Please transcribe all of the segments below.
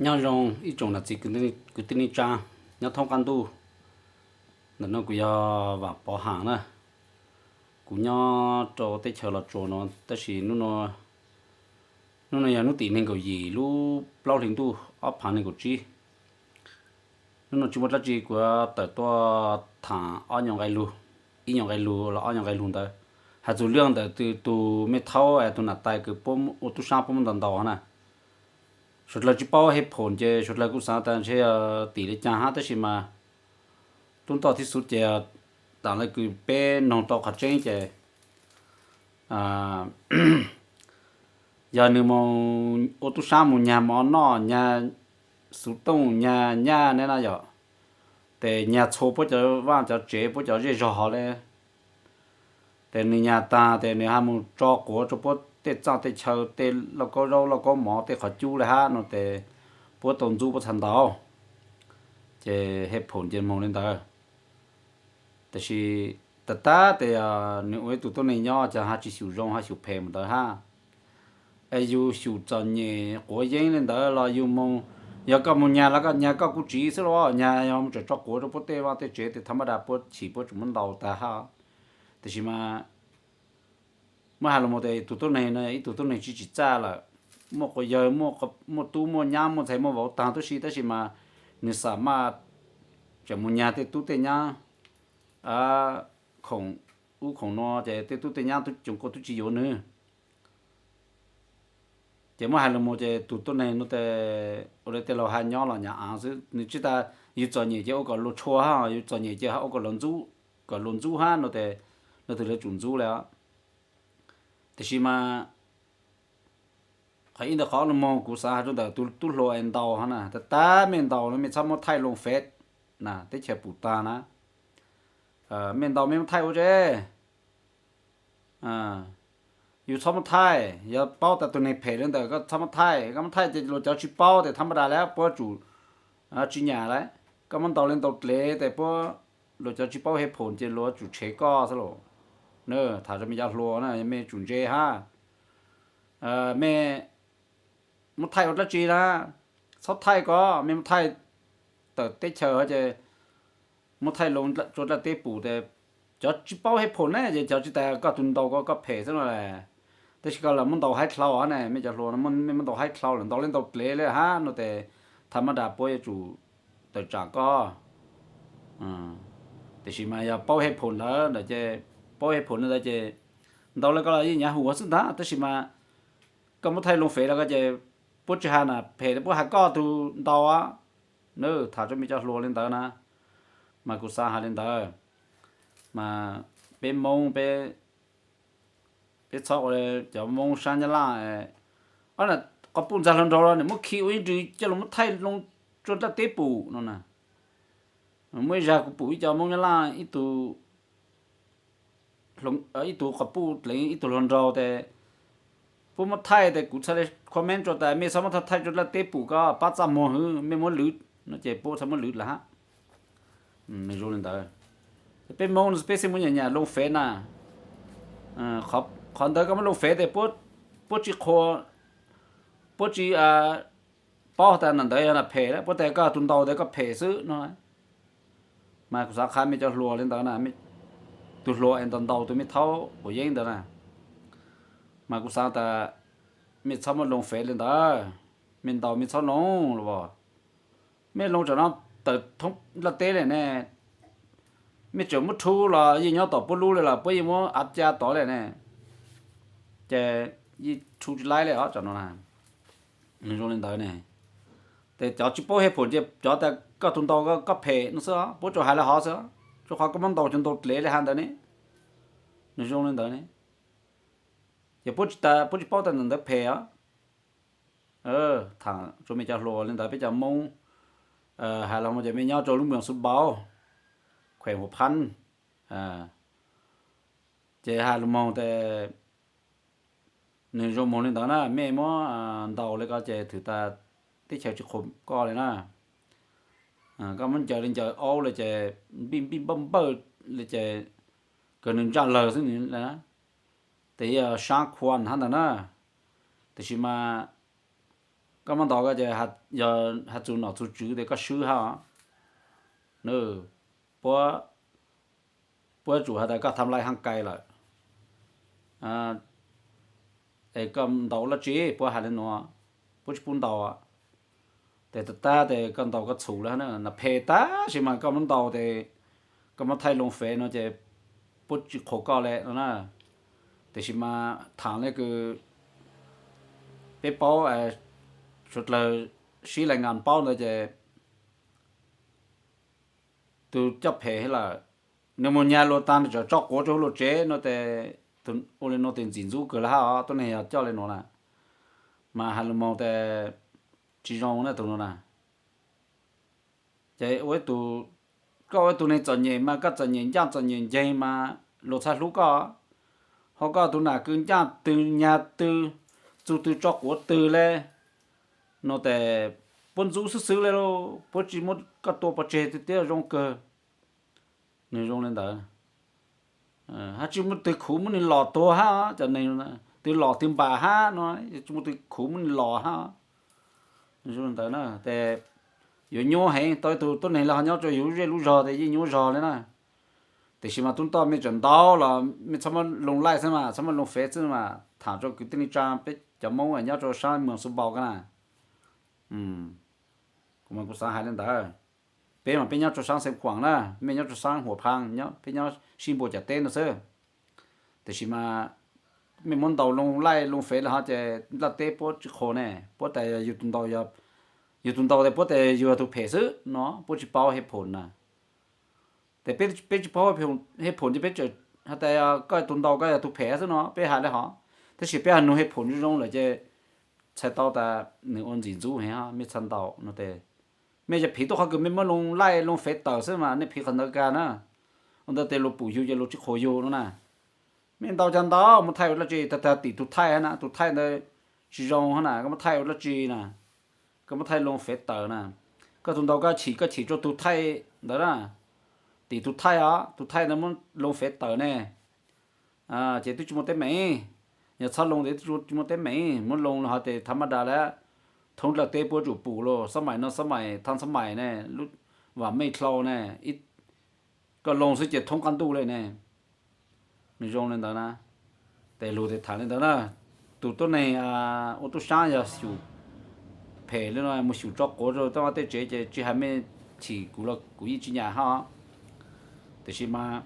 Nyob zoo ib tsoom nam txiv kwv tij neej tsa nyob thoob qab ntuj. Ntawm no kuv yog Vam Pov Ham na. Kuv nyob rau teb chaws Los Tsuas no, tab sis hnub no yog hnub tim nees nkaum yim lub plaub hlis ntuj ob phav nees nkaum tsib. Hnub no tsis muaj dab tsi, kuv tawm tuaj tham ob nyuag nqe lug, ib nyuag nqe lug los ob nyuag nqe lug ntawd. Hais txug lub ntawm tus me thaub, tus nam tais kws puab ua tub sab puab muab ntaus ntaus na. Suav dlawg tsis paub hej phoom ces suav dlawg kuj xaav tas ntshe yog tim li cas hab, tab sis mas tub ntoj tib xub ces tam le kws peb noog tau qhov tseeb ces yog nws moog ua tub sab moog nyag mov noj, nyag xuv tooj, nyag nyaj ne na yom, ces nyag txhua puab cov vaaj cov tsev, puab cov zej zog hov le. Ces nws nyag taag ces nws ha moog tso quav rua puab tej txaaj tej chaw, tej lauj kaub zaub lauj kaub mov, tej qhov cub le hab no ces puab tau ntxub puab txha ntaus. Ces hej phoom ces moog le ntawd. Tab sis tag tag tes nws ua ib tug tuab neeg nyob ces ha tsis xyum zoo ha xyum phem mus ntawd hab. Es yus xyum txom nyem quav yeeb le ntawd los yus moog, yog koj moog nyag los koj nyag koj kuj tsiv xwb los nyag, yog moog tseem tso quav rua puab tej vaaj tej tsev tes tha mab da puab chim puab tsuas muab ntaus tag hab. Tab sis mas muab has lug mus tes tug tuab neeg no ib tug tuab neeg tsis tsim txaj lawm, muaj quas yawg, muaj tub muaj nyab muaj ntxhais muaj vauv taag tub si, tab sis mas nws xam maj tseem mus nyag tej tub tej nyab khoom ub khoom no ces tej tub tej nyab tub coob kuj tub tsis yuav nws. Ces muab hais lug mus ces tug tuab neeg no tes ua le tej laug ha nyob los nyam aav xwb, nws tsis tas yus txom nyem ces ua kom luag tshua hab, yus txom nyem ces ua kom luag ntxub, kom luag ntxub hab no tes leej twg lawv tsum ntxub le os. Tab sis mas qhov ib ntawm qhov lug moog kuv xav has rua ntawm tug tub hluas es ntaus hab na, tag tag mej ntaus mej txhob muab thaij loo fej na, teb chaws pum taag na. Mej ntaus mej muab thaij ua zeb. Yus txhob muab thaij, yog paub tas tug neeg phem le ntawm koj txhob muab thaij, koj muab thaij ces luag cov tsis paub tes tha mab da le puab tsum tsis nyam le. Koj muab ntaus le ntaus dlev tes puab, luag cov tsis paub hej phoom ces luag tsum tshev koj xwb los. Tham rua mej cov hluas na, mej tsum ntse hab. Mej muab thaij ua dlaab tsi na, txhob thaij ko, mej muab thaij tawm teb chaws ces muab thaij loo rua dlaab teb pum tes cov tsis paub hej phoom ne ces cov tsis tas koj tug ntaus ko koj phem xwb no las. Tab sis koj lam muab ntaus haib dlhau ne, mej cov hluas mej muab ntaus haib dlhau lawm, ntaus le ntaus dlev le hab no tes tha mab da puab yuav tsum tawm tsaam koj. Tab sis mas yog paub hej phoom ntawd ntawd ces, paub hej phoom ntawd ces ntaus le koj los yeej nyav huv xwb ntag, tab sis mas koj muab thaij loo fej los koj ces puab tsis has na, phem puab has koj tug ntaus. Tham rua mej cov hluas le ntawd na, mas kuv xav has le ntawd. Mas peb Moob peb txhob ua cov Moob sab Nyab Laj, qhov puj ntxag hluas nraug los nws muab khi ua ib nrws coj los muab thaij loo rua dlaab teb pum no na. Muaj ib zag kuv pum ib co Moob Nyab Laj ib tug qhov puj dleev ib tug hluas nraug tes puab muab thaij tes kuv txhad le comment rua tas mej txhob muab thaij rua dlaab teb pum, koj pab txaj muag hwv, mej muab lwv no ces puab txhad muab lwv lawm hab. Nws zoo le ntawd. Peb Moob peb xij muab nyam nyam loo fej na. Qhov ntawd koj muab loo fej tes puab tsis qhuas, puab tsis paub tas ntawm ntawd yog phem, puab tas koj tug ntaus tes koj phem xwb no. Mas kuv xav qha mej cov hluas le ntawd na, tug hluas es ntaus ntaus tug me thaub quav yeeb ntawd na, mas kuv xav tas mej txhob muab loo fej le ntawd, mej ntaus mej txhob loo los. Mej loo tsam no tawm thoob nplaj teb le ne, mej tseem muab rhu los yeej nyob tom puab lub le los puab yeej muab av ca tod le ne, ces yeej rhu tsis laib le os tsam no. Nws zoo le ntawd ne. Ces cov tsis paub hej phoom ces cov tas koj tug ntaus koj phem no xwb, puab tsuas hais le hov xwb, rua qhov koj muab ntaus cov ntaus dlev le hab ntawd ne. Nws zoo le ntawd ne. Ces puab tsis tas, puab tsis paub tas ntawm ntawd phem os. Tham rua mej cov hluas le ntawd, peb cov Moob hais los mus ces mej nyob rua lub moos Xub Npau, khuem Huam Phab, ces hais los mus tes nws zoo moog le ntawd na, mej muab ntaus le ko ces thwm tas teb chaws tsis qhuas koj le na. Koj muab ncaws le ncaws aub le ces npij npij npawj npawj le ces kws nws ntsaj lawg xwb nws, tes yog sab khuam hab ntawd na. Tab sis mas Koj muab ntaus koj ces yog has txug nom txug tswv tes koj swb hab. Puab, puab tsum has tas koj tham lais haaj kai lawm. Es koj ntaus dlaab tsi puab has le nuav, puab tsi pub ntaus. Tes tag tag tes koj ntaus koj txhum le na, phem tab sis mas koj muab ntaus tes koj muab thaij loo fev no ces puab tsi qhuas koj le no na. Tab sis mas thaam le kws peb paub, suav dlawg sib lais ngas paub ntawd ces tug coj phem lawm, nwg moog nyag luas taag nwg tseem tso quav rua huv luas tsev no tes, ua le nuav tes ntxim ntxub kawg le hab os. Tuab neeg yog coj le nuav na, mas has lug moog tes tsi zoo na tug nuav na. Ces ua ib tug, koj ua ib tug neeg txom nyem mas koj txom nyem ncaaj txom nyem nceeg mas luas txhaj hlub koj. Ho koj tug nam kws ncaaj twg nyag twg, txug twg tso quav twg le no tes puab ntxub xwb xwb le lauj, puab tsi muab koj tua pov tseg tiag tiag zoo kawg. Nwg zoo le ntawd, hab tsi muaj twg khuv muab nwg lom tuag hab, cov neeg twg lom twg npam hab no, tsi muaj twg khuv muab nwg lom hab. Zoo le ntawd na tes yuav nyuaj heev tau ib tug tuab neeg le ho nyob rua yug lub zej lub zog tes yeej nyuaj zog le na. Tab sis mas tub toj mej tseem ntau los mej txhob muab loo laij xwb mas, txhob muab loo fev xwb mas, thaam rua kwv tij neej tsaa peb cov Moob nyob rua saab Moos Xub Npau ko na. Kuv mas kuv xaav hais le ntawd. Peb mas peb nyob rua saab Xeev Khuam na, mej nyob rua saab Huam Phaab, peb nyob sib npua cav teb no xwb. Tab sis mas mej muab ntaus loo laij loo fev le hov ces nplaj teb puab tsi qhuas ne, puab tas yug tug ntaus, yug tug ntaus tes puab tas yug tug phem xwb no, puab tsi paub hej phoom na. Tes peb tsi paub hej phoom ces peb tseem has tas koj tug ntaus koj yog tug phem xwb no peb has le hov. Tab sis peb has nug hej phoom zoo zoo lawm ces txhais tau tas nwg ua ntxim ntxub heev, mej txhaj ntaus no tes mej yog phiv tuab qhov kws mej muab loo laij loo fev tawm xwb mas nej phiv qhov ntawd kag na. Ua ntawd tes luas pum yug ces luas tsi qhuas yug no na. Mej ntaus cov ntau muab thaij ua dlaab tsi, tag tag tim tug thaij hab na, tug thaij ntawd tsi zoo hab na, koj muab thaij ua dlaab tsi na, koj muab thaij loo fev tawm na, koj tug ntaus koj chim koj chim rua tug thaij ntawd na, tim tug thaij os, tug thaij ntawd muab loo fev tawm ne, ces twb tsi muaj teeb meem. Yog txhob loo tes twb tsi muaj teeb meem, muab loo le hov tes tha ma da lawm. Thoob dlaaj teb puab tsum pum lauj, xab maim no xab maim tha xab maim ne, lub vam mej dlau ne, koj loo xwb ces thoob qab ntuj le ne. Nws zoo li ntawd na. Tes lug tes tham li ntawd na. Tus tuab neeg ua tub saab yog xyum phem li no mus xyum tso quav rau tej vaj tej tsev ces tsis hais mej chim kuv los kuv yeej tsis nyam hab. Tiam sis mas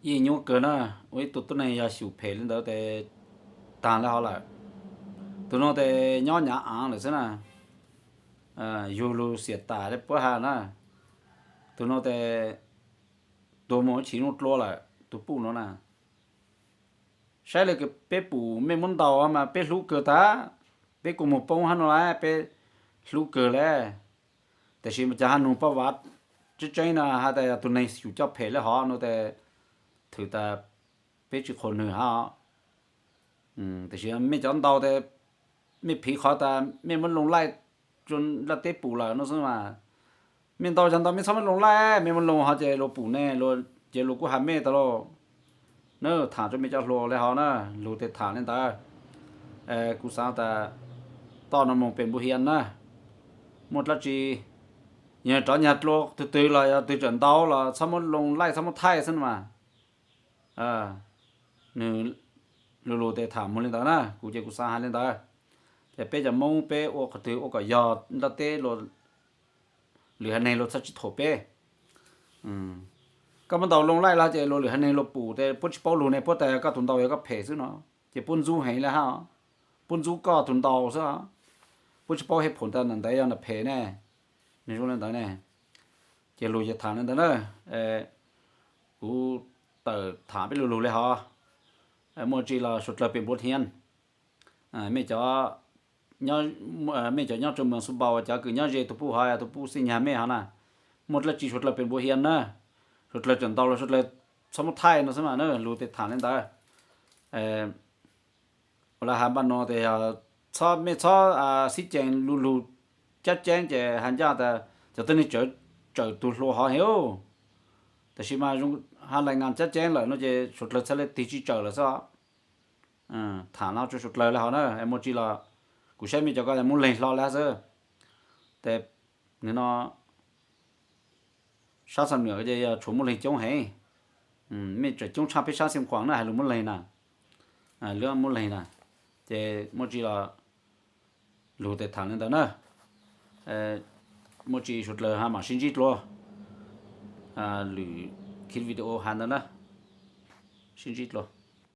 yeej nyuaj kawg na, ua ib tug tuab neeg yog xyum phem li ntawd tes taag li hov lawm. Tus no tes nyob nyav aav lawm xwb na, yug lug xiam tam li puab has na. Tus no tes tuag mus ib chim nuj dlua lawm tus puj no na. Saib li peb pum mej muab ntaus mas peb hlub kawg tag, peb kuj mus poob hab no las peb hlub kawg le. Tiam sis mas cov hab nug paj vav tseeb tseeb no has tas yog tus neeg xyum coj phem li hov no tes thwm tas peb tsis qhuas nwg hab. Tiam sis mej cov ntaus tes mej phiv qhov tas mej muab loo laij rua nplaj teb pum lawm no xwb mas. Mej ntaus cov ntaus mej txhob muab loo laij, mej muab loo hov ces luas pum ne, ces luas kuj has mej tas lauj. Na, tham rua mej cov hluas li hov na, lug tes tham li ntawd. Kuv xaav tas toj no moog pem npu hias na, muaj dlaab tsi, yog rov nyag dlua tug twg los yog twg tseem ntaus los txhob muab loo laij txhob muab thaij xwb mas. Nws lug lug tes tham moog li ntawd na, kuv ces kuv xaav has li ntawd. Ces peb cov Moob peb ua qhov twg ua kom yog nplaj teb lwm haiv neeg luas txhaj tsis thuam peb. Koj muab ntaus loo laij los ces luas lwm haiv neeg luas pum tes puab tsis paub lug ne, puab tas koj tus ntaus yog koj phem xwb no, ces puab ntxub heev li hab. Puab ntxub koj tus ntaus xwb, puab tsis paub hej phoom tas ntawm ntawd yog ntawm phem ne. Nws zoo li ntawd ne, ces lug ces tham li ntawd na. Kuv tawm tham peb lug lug li hov. Muaj tsi los suav dlawg pem npuav hiab, mej cov, mej cov nyob rua moos Xub Npau cov kws nyob ze tus puj hov, tus puj xij nyag mej hov na, muaj dlaab tsi suav dlawg pem npuav hiab na, suav dlawg tseem ntaus los suav dlawg txhob muab thaij no xwb mas na, lug tes tham li ntawd. Ua le has npaj no tes yog mej txhob sib cees lug lug cab ceeb ces has ncaj tas cov tuab neeg tsawm tus hluas hov heev. Tab sis mas zoo has lais ngas cab ceeb lawm no ces suav dlawg txhad le tig tsi tsawm lawm xwb. Tham no rua suav dlawg li hov na, muaj tsi los Kuv saib mej cov ko muaj leeg hlo lawm xwb. Tes no sab Xam Nuam ces yog tshuav muaj leeg coob heev. Mej tseem coob tshaj peb sab Xeev Khuam na hais lus muaj leeg na, lub muaj leeg na. Ces muaj tsi los lug tes tham le ntawd na. Muaj tsi suav dlawg ha mam sib ntsib dlua lwm khib video ha ntawd na. Sib ntsib dlua.